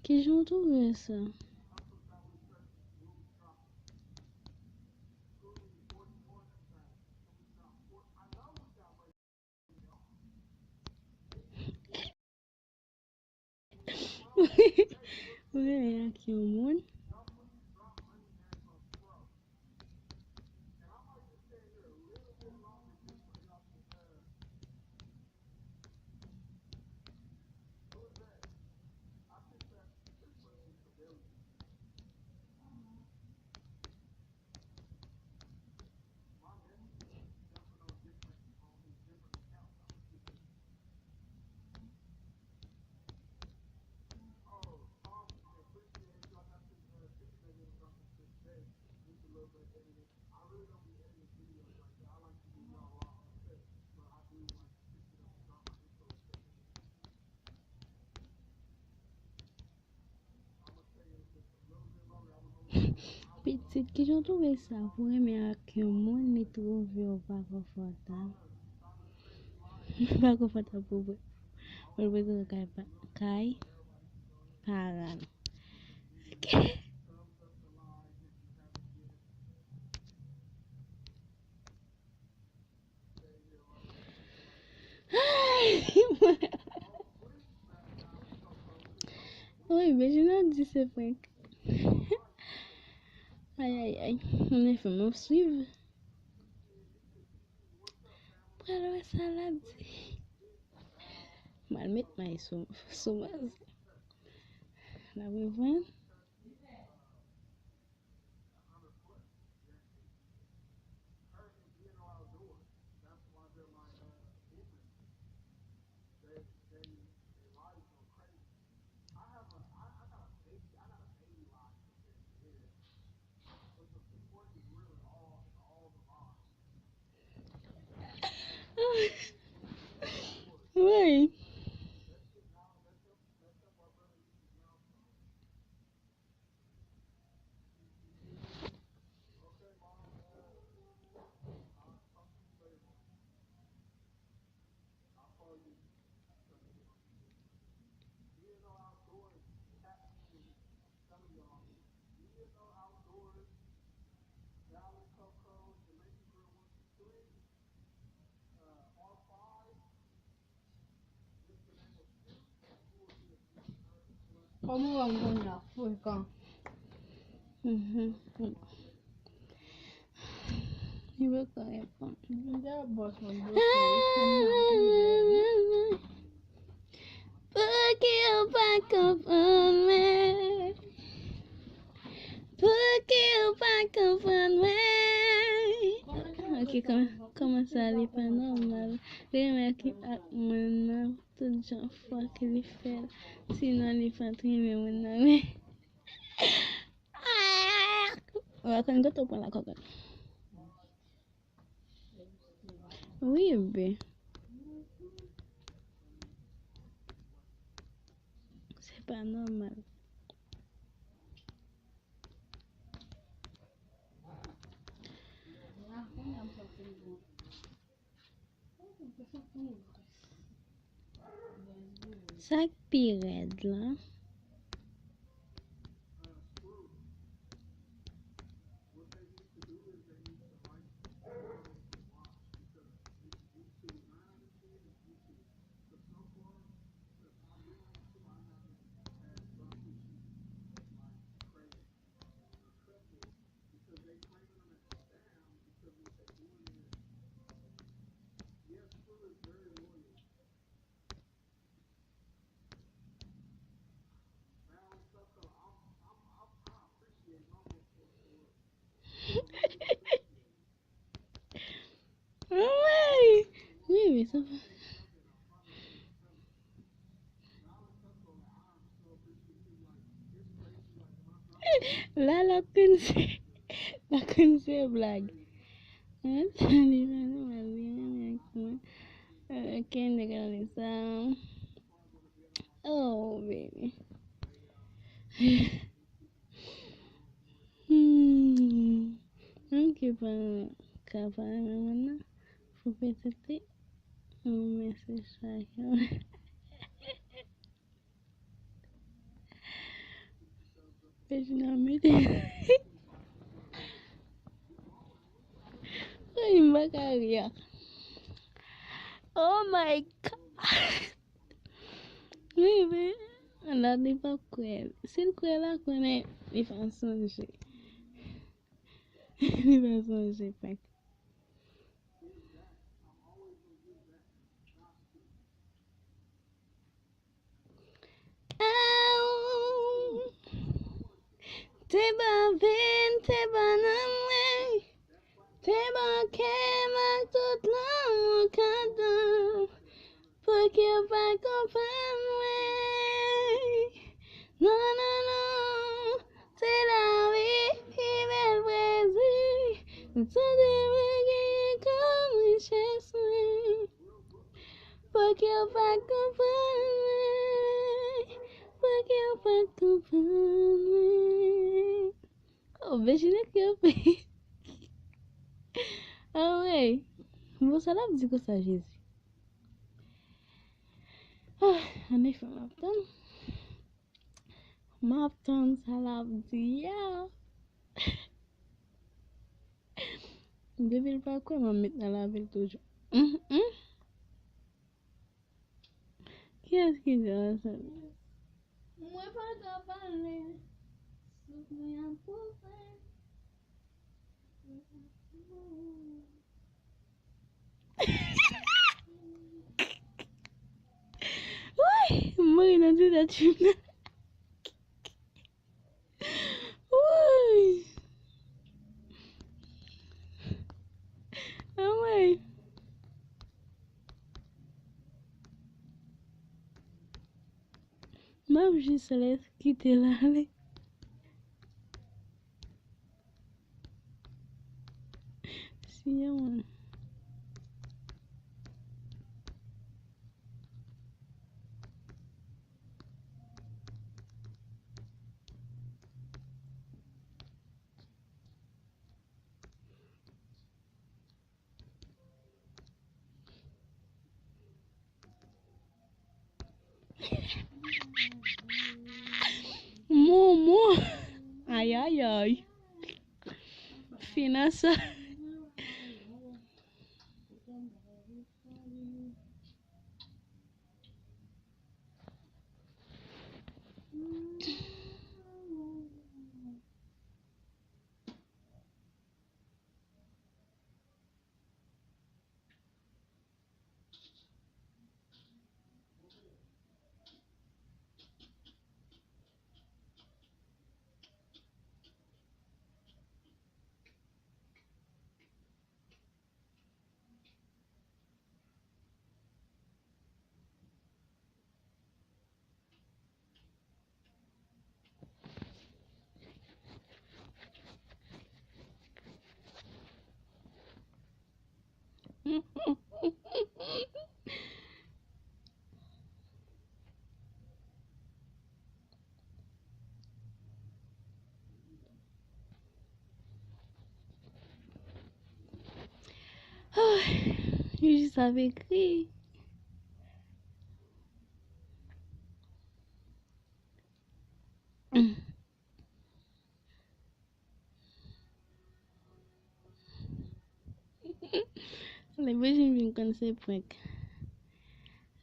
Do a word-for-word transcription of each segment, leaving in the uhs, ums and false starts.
Kijan w twouve sa? Ou renmen ak yon moun? Pitit, kijan w twouve sa? Pou renmen ak yon moun, li twouve w pa konfòtab. Pa konfòtab pou vre. Pou l prezante kay pa-, kay paran l. Ok. Ay, wi, Bejina di se prank. Ay, ay, ay. Mwen fè mwen swiv. Pral wè sa l ap di. Mwen met may sou, sou baz. L ap reprann. Wi. Kòman w wè m kounye a frekan? Mhm. Li pa ka reponn. M te ap bòs mwen dosye wi. Pouki ou pa konprann mwen? Pouki ou pa konprann mwen? Ok, kòman, kòman sa li pa nòmal? Li renmen ak, ak moun nan tout jan fwa ke li fè l. Sinon, li pa t renmen moun nan, men. Ou pa konn kote w pran lakòkòt. Wi, bebe. Se pa nòmal. Sa k pi rèd la. Wi, wi, sa va. La, la konn se, la konn se blag. Hein? Li pa nòmal, li renmen ak mwen. Ok, m te gade sa. Oh, baby. Hmm. Menm ke pa ka pa renmen moun nan, fò petèt li renmen se chak yon. Jina mete. Ay, m pa ka ri a. Oh my God. Wi, men la li pa kwè. Si l kwè la, konnen li pa sonje. Li pa sonje, prank. Aw. Te ban ven, te ban nan mwen, te ban kè m ak tout lanmou kado. Pouki w pa konprann mwen? Non, non, non, se lavi ki bèl prezi. M santi mwen genyen kòm richès mwen. Pouki w pa konprann mwen? Pouki w pa konprann mwen? Oh, Virginie ki ap. Anmwey. Bon, sa l ap di konsa, Jezi? Ah, ann fè m ap tann. M ap tann sa l ap di a. Depi l pa kwè, m ap met nan lavi l toujou. Hum, hum. Kiyès ki di ansanm? Mwen pa ka pale. Souf mwen ap koupe. Woy, m mouri nan ti tèt fim nan. Woy. Anmwey. M ap jis lès kite l ale. Siye mwen. Momo. Ayayay. Fin a sa. Yo jis ap ekri. Lè Bejin vin konn se prank.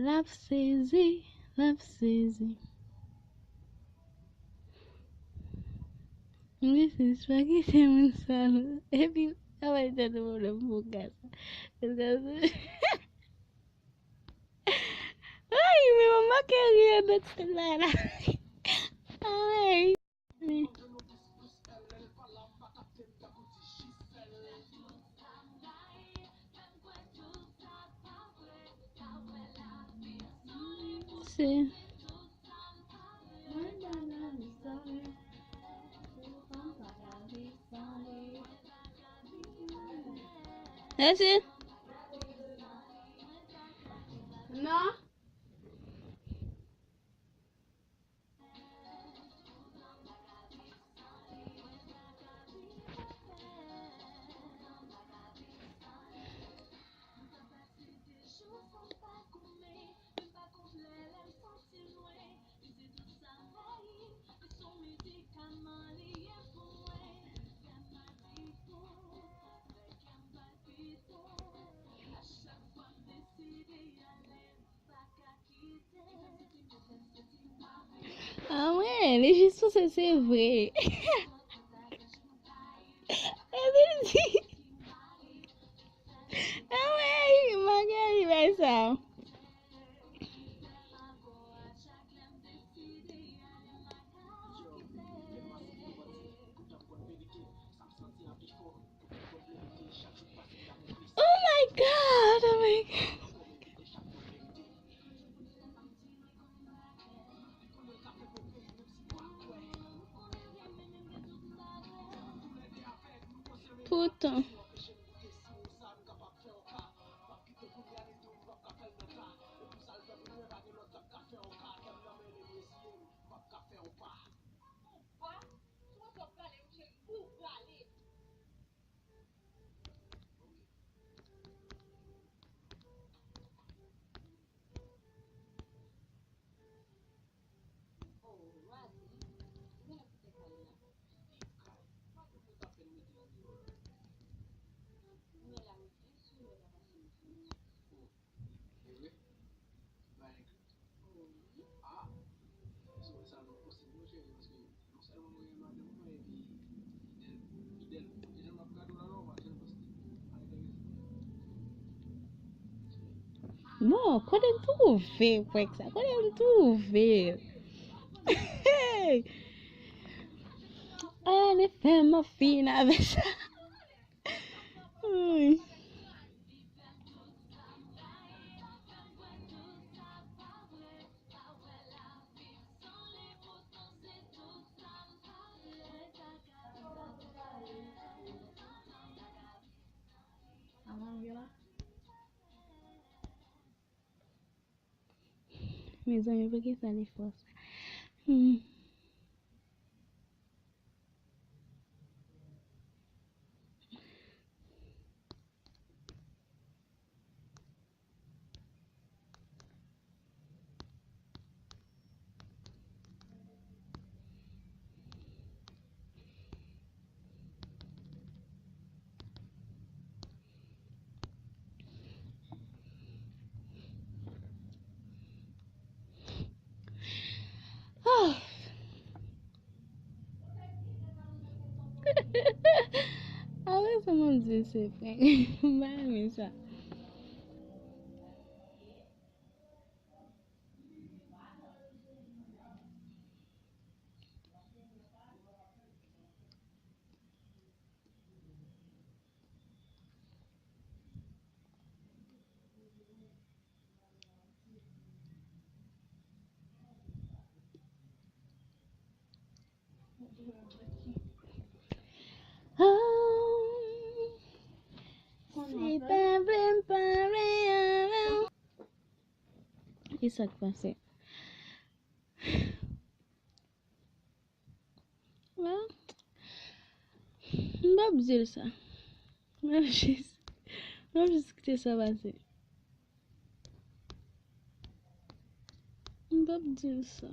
L ap sezi, l ap sezi. M resi pa kite moun sa non. Epi, travay tèt ou pwoblèm pou gaz. Ay, men manman ke ri an nan ti la la. Ay. Se. Esi. Non. Se, se vre. Epi l di, anmwey, Margarine bay sa. Oh my God, oh my God. Poutan. Bon, kote m twouve prank sa? Kote m twouve? Ann fè m fin avè sa. Ay. Mezanmi, poukisa li fò sa? Hmm. Oh. Apre sa, mwen di se prank. M pa renmen sa. Oh, si pa vle m pale avè w. Ki sa k pase? Bon, m p ap di l sa. M ap jis, m ap jis kite sa pase. M p ap di l sa.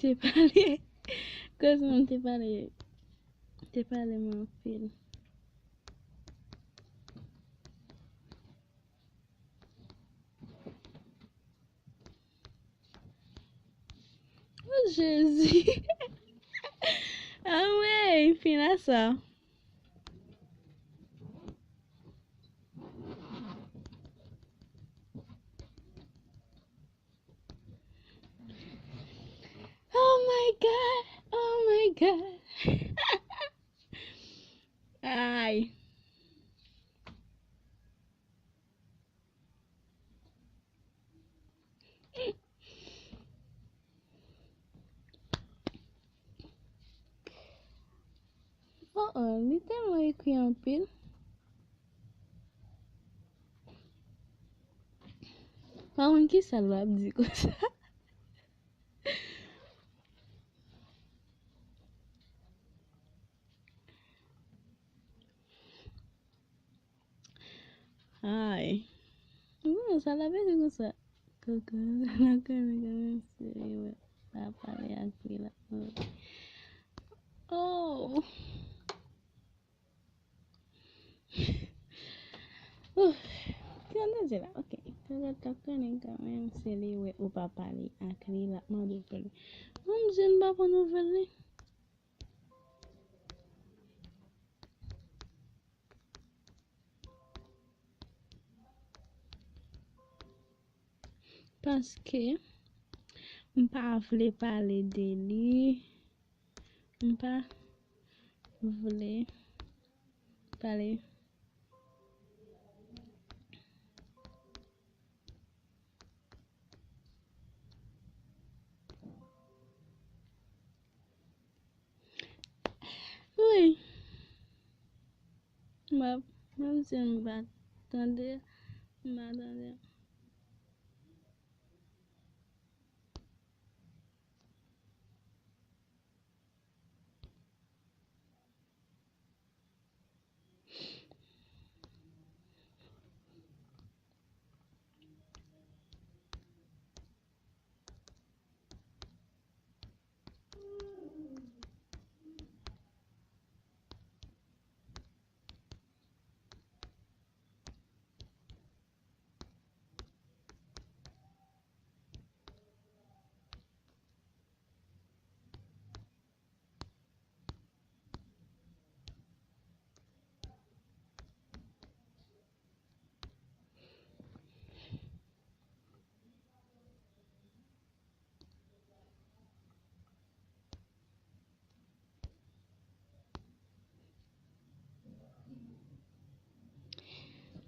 Te pale. Koz mwen te pale. Te pale mwen anpil. Oh, Jezi. Anmwey, fin a sa. Oh my God, oh my God. Ay. Oh, oh, li tèlman ekri anpil. Pa konn ki sa l ap di konsa. Ay. Bon, sa la vle di konsa. Kaka, la kaka, serye, wè. pa pale ak li la. Oh. Ouf. Ki sa m te di la? Ok. Kaka t ap konnen kanmenm, se li wè ou pa pale ak li, l ap mande w pou li. Mwen m di m pa pran nouvèl li. Paske m pa vle pale de li. M pa vle pale. Wi. M ap, menm si m pa tande, m pa tande.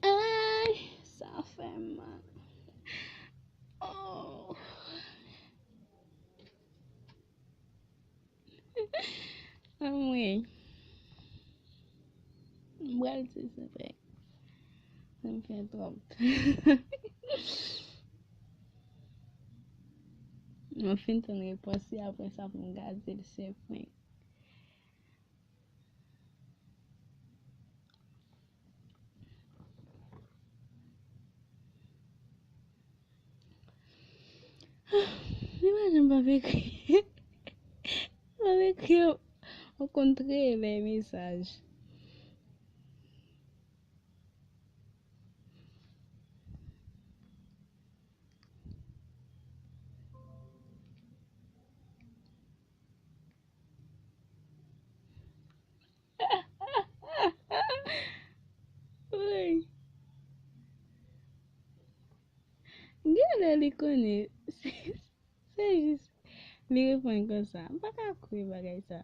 Ay, sa fè mal. Oh. Anmwey. M pral di se vre. Sa m fè twòp. Mwen fin tann repons li, apre sa pou m gade l se prank. Li pa janm p ap ekri. P ap ekri yon, yon kontre lè mesaj. Woy. Gen lè li konnen. Se, se jis li reponn konsa. M pa ka kwè bagay sa.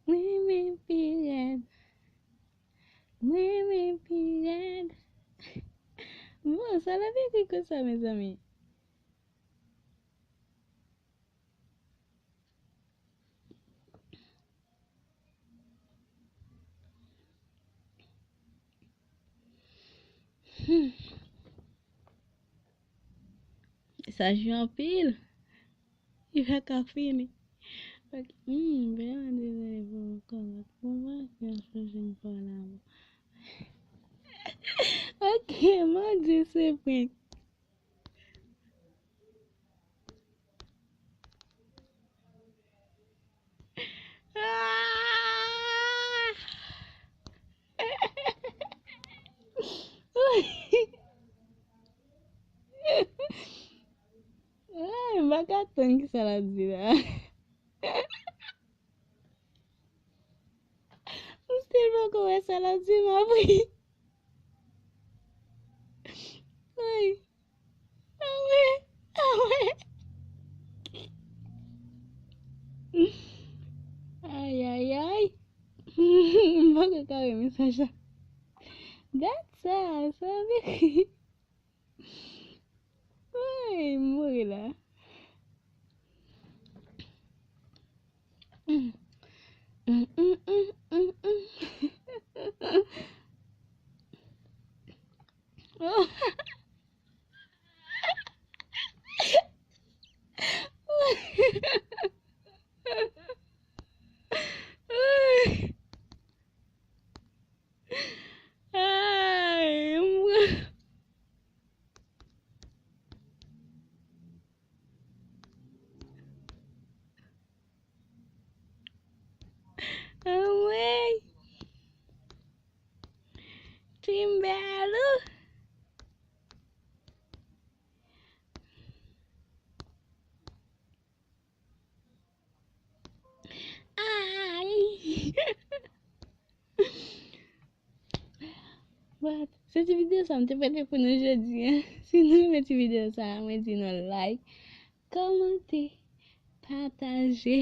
Mwen renmen pi rèd. Mwen renmen pi rèd. Bon, sa l ap ekri konsa, mezanmi. Hmm. Sa jou anpil. Li pa ka fini. Ok. Hmm, vrèman dezole pou ou, kòman, kòman, yon jou m pa la. Ok, mwen di se prank. Ah! Ay, m pa ka tann ki sa l ap di la. M still poko wè sa l ap di m apre. Ay. Awe, awe. Ay, ay, ay. M poko ka wè mesaj la. That's all, sa vle. Ay, m mouri la. Ay, m But, se ti videyo sa m te pote pou nou jodi a. Si nou renmen ti videyo sa, mwen di nou like, kòmante, pataje.